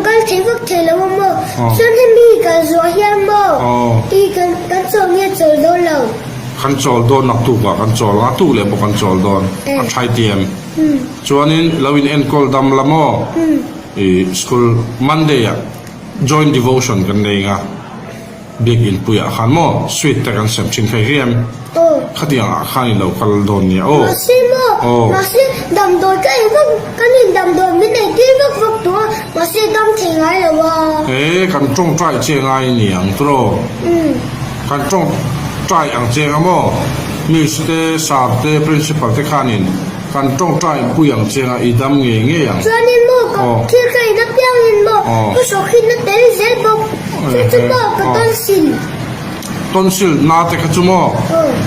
kal thei vak thei lo a maw? Chuan hemi kal zuah hian maw i kan kan chawl nge chawl dawn lo? Kan chawl dawn naktuk ah kan chawl ang a, tuk leh pawh kan chawl dawn. A tha i ti em? Chuanin lo in enkawl dam la maw? I school Monday ah joint devotion kan nei ang a. Biakinn puiah khan maw sweet te kan sem thin thei riam. Aw. Khatiang ah khan i lo kal dawn nia aw. Mahse maw, Aw. mahse damdawi ka ei vak, kan in damdawi min ei tir vak vak tawh a, mahse dam thei ngai lo a. E, kan tawngtai che ngai ni ang tawh. Umm. Kan tawngtai ang che nga maw, Miss te, Sir te, Principal te khanin Kan tawngtai pui ang che nga i dam ngei ngei ang. Chuanin maw ka thil ka in apiangin maw ka hrawkhin a tel zel bawk. Chu chu maw ka tonsil. Tonsil na te kha chu maw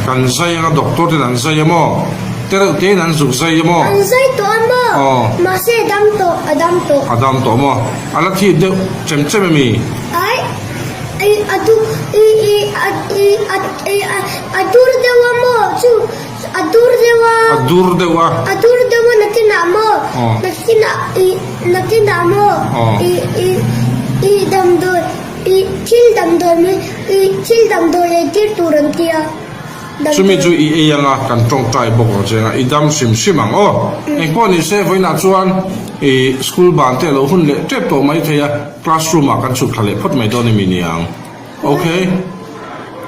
kan zai anga doctor ten an zai a maw te reuh tein an zuk zai a maw. An zai tawh a maw mahse a dam tawh a dam tawh. A dam tawh maw a la thip deuh chem chem ami? Ai i a du i i a i a i a dur deuh a maw chu. A dur deuh a. A dur deuh a. A dur deuh a nakinah maw? Nakinah i nakinah maw? I i i damdawi i thil damdawi mai i thil damdawi ei tir tur an ti a. Chumi chu i ei anga kan tawngtai bawk ang che anga i dam hrim hrim ang aw. Engpawh ni se vawiinah chuan i school ban te a lo hun leh tep tawh mai thei a, classroom ah kan chhuk thla leh phawt mai dawn emi niang. Ok.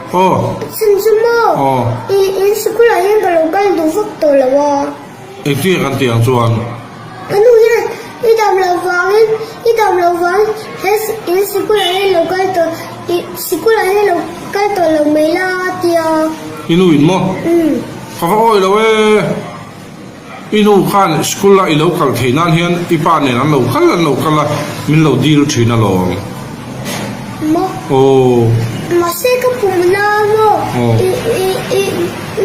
Aw. Chhan chu maw? Aw. I in sikul ah hian ka lo kal duh vak tawh lo a. Engtin nge kan tih ang chuan? Ka nu hian i dam loh vangin, i dam loh vangin he in sikul ah hian lo kal tawh, i sikul ah hian lo kal tawh lo mai la a ti a. I nu in maw? Umm. Ka va awi lo e. I nu khan school a i lo kal theih nan hian i pa nen an lo kal an lo kal a, min lo dil thin alawm. Maw? Aw. Mahse ka pum na maw? Aw. I i i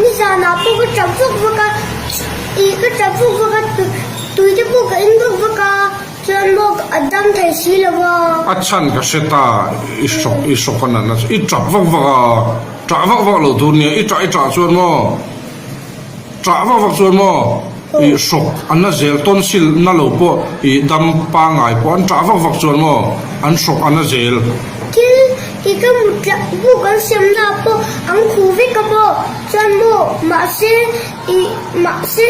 nizanah pawh ka tap vak vak a, i ka tap vak vak a, tui te pawh ka in vak vak a, chuan maw a dam thei si lo va. A chhan ka hre ta, i hrawk i hrawk a natna chu i tap vak vak a, tah vak vak lo tur nia, i tah i tah chuan maw? Ṭah vak vak chuan maw i hrawk an la zel tonsil na lo pawh i dam pangngai pawh an ṭah vak vak chuan maw an hrawk an la zel. Thil i ka mut tlah buk an siam na pawh an khuh vek a maw chuan maw mahse i mahse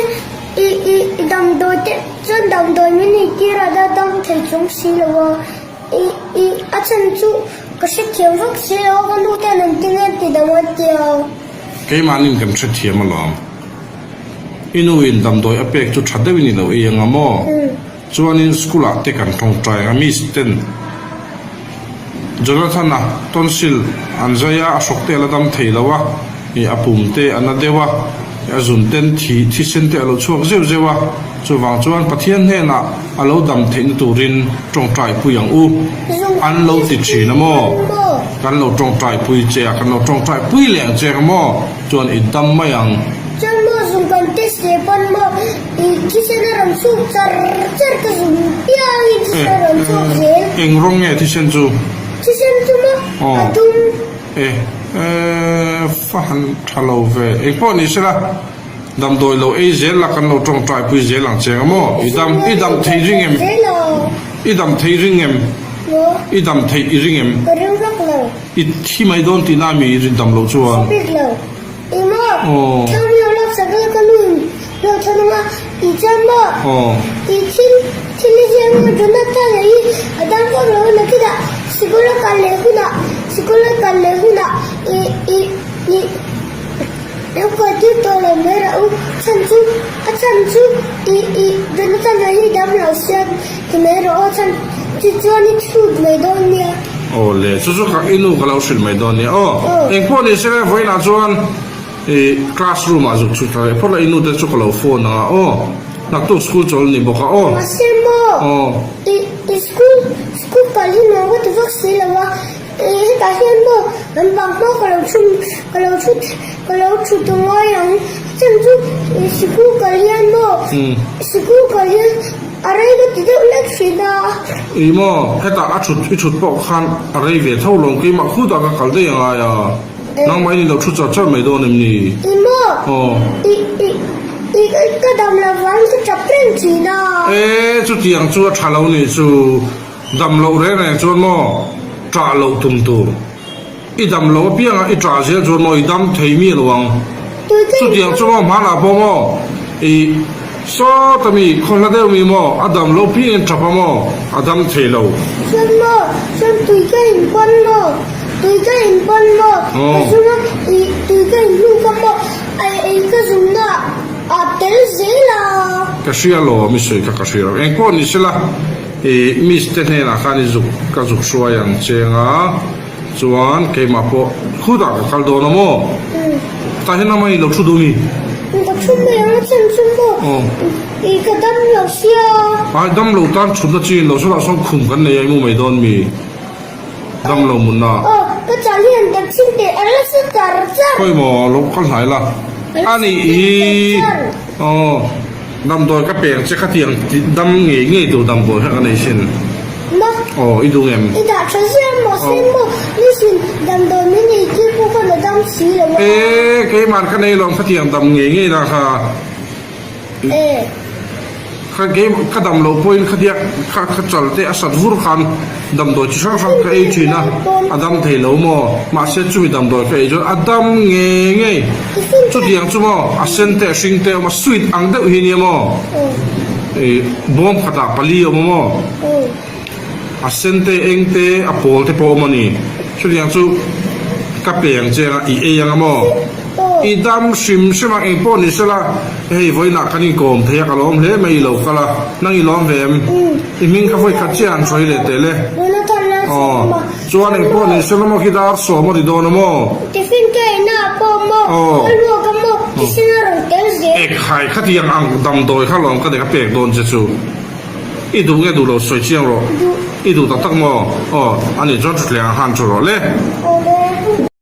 i i damdawi te chuan damdawi min ei tir a da dam thei chung si lo a i i a chhan chu ka hrethiam vak si lo a ka nu ten an ti nge ti dam an ti a. Keimahnin kan hrethiam alawm. I nu in damdawi a pek chu tha deuhin i lo ei anga maw? Chuanin school ah te kan tawngtai anga miss ten Jonathan-a tonsil an zai a, a hrawk te a la dam thei lo a, ih a pum te a na deuh a, a zun ten thi thisen te a lo chhuak zeuh zeuh a, chuvang chuan Pathian hnenah a lo dam theihna turin tawngtai pui ang u. An lo ti thin a maw? Kan lo tawngtai pui che a, kan lo tawngtai pui leh ang che ang maw? Chuan i dam mai ang. Chuan maw zung kan test leh pawn maw i thisen a rawn chhuk char char ka zung piangin thisen a rawn chhuk zel. Eng rawng nge thisen chu? Thisen chu maw a dum. E, e, fa han tha lo ve. Eng pawh ni sela, damdawi lo ei zel la kan lo tawngtai pui zel ang che ang maw? I dam, i dam thei ring em? I dam thei ring em? I dam theih i ring em? Ka ring vak lo. I thi mai dawn tihna mi i rin dam loh chuan? Hre bik lo. I maw? Thlam lo lak sak la ka nu in lo than ang a, i chuan maw? I thil thil i ziak maw Jonathan a hi a dam vak lo a nakinah sikul a kal leh hunah sikul a kal leh hunah i i i lo kal tir tawh lo mai rah u chhan chu a chhan chu i i Jonathan a hi dam lo sia ti mai rawh aw chhan chu chuan i chhut mai dawn nia. Aw le, chu chu ka i nu ka lo hrilh mai dawn nia aw. Engpawh ni se vawiinah chuan i classroom ah zuk chhut thla leh phawt la i nu te chu ka lo phone ang a aw. Naktuk school chawl ni bawk a aw. Mahse maw i i school school kal hi nuam ka ti vak si lo a, i hetah hian maw kan bang hma ka lo thu ka lo thu ka lo thu ta ngai ang. Chhan chu i sikul kal hian maw sikul kal hian a rei ka ti deuh lek thin a. Ih maw hetah a thut i thut pawh khan a rei ve tho lawm keimah khutah ka kal daih angai a nangmah in i lo thu char char mai dawn em ni? Ih maw i i i ka dam lo vang ka tap reng thin a. E chutiang chu a tha lo nih chu. Dam loh reng reng chuan maw ṭah loh tum tur. I dam loh apiangah i ṭah zel chuan maw i dam thei mi lo ang. Chutiang chu maw hmanah pawh maw i sawta mi khaw hla deuh mi maw a dam loh piangin ṭap a maw a dam thei lo. Chuan maw chuan tui ka in pawn maw tui ka in pawn maw ka zung a i tui ka in hnu ka maw ei ka zungna a tel zel a. Ka hria lo a mi sawi kha ka hria lo engpawh ni sela i miss te hnenah khan i zuk ka zuk hruai ang cheng a chuan keimah pawh khutah ka kal dawn a maw tah hian amah i lo thu duh mi. Ka thu mai ang a chan chu maw i ka dam lo sia. Ai dam lo tan thutna chi in lo sawtah sawn khum kan nei a i mu mai dawn mi. Dam lo munna. Aw, ka chal hi an tak chin teh a rasa char char. Khawi maw lo kal hnai la. A nih hi. Aw, damdawi ka peng che khatiang dam ngei ngei tur damdawi kha ka nei sin. Ma. Aw, i duh ngem? I dah tha ziah maw sin maw nisin damdawi min ei tir pawh khan a dam si lo a. E, keimah ka nei lawm khatiang dam ngei ngei la kha. Kha game ka dam loh pawhin khatia kha kha chal te a sat vur khan damdawi chi hrang hrang ka ei thin a, a dam thei lo maw? Mahse chumi damdawi ka ei chuan a dam ngei ngei. Chutiang chu maw a sen te a hring te a awm a, sweet ang deuh hi nia maw? Ih bawm khatah pali a awm a maw? A sen te eng te a pawl te pawh a awm a ni. Chutiang chu ka peng cheng a i ei ang a maw? I dam hrim hrim a engpawh ni sela hei vawiinah kan inkawm thei a ka lawm hle mai i lo kal a nang i lawm ve em? I hming kha vawi khat chiah an sawi leh teh le. Aw chuan engpawh ni sela maw khi dar sawm a ti dawn a maw? Aw Ekhai khatiang ang damdawi kha lawm ka nei ka pek dawn che chu. I duh nge duh lo sawi chiang rawh. I duh tak tak maw? Aw, ani chuan thuthleng ang han thu rawh le.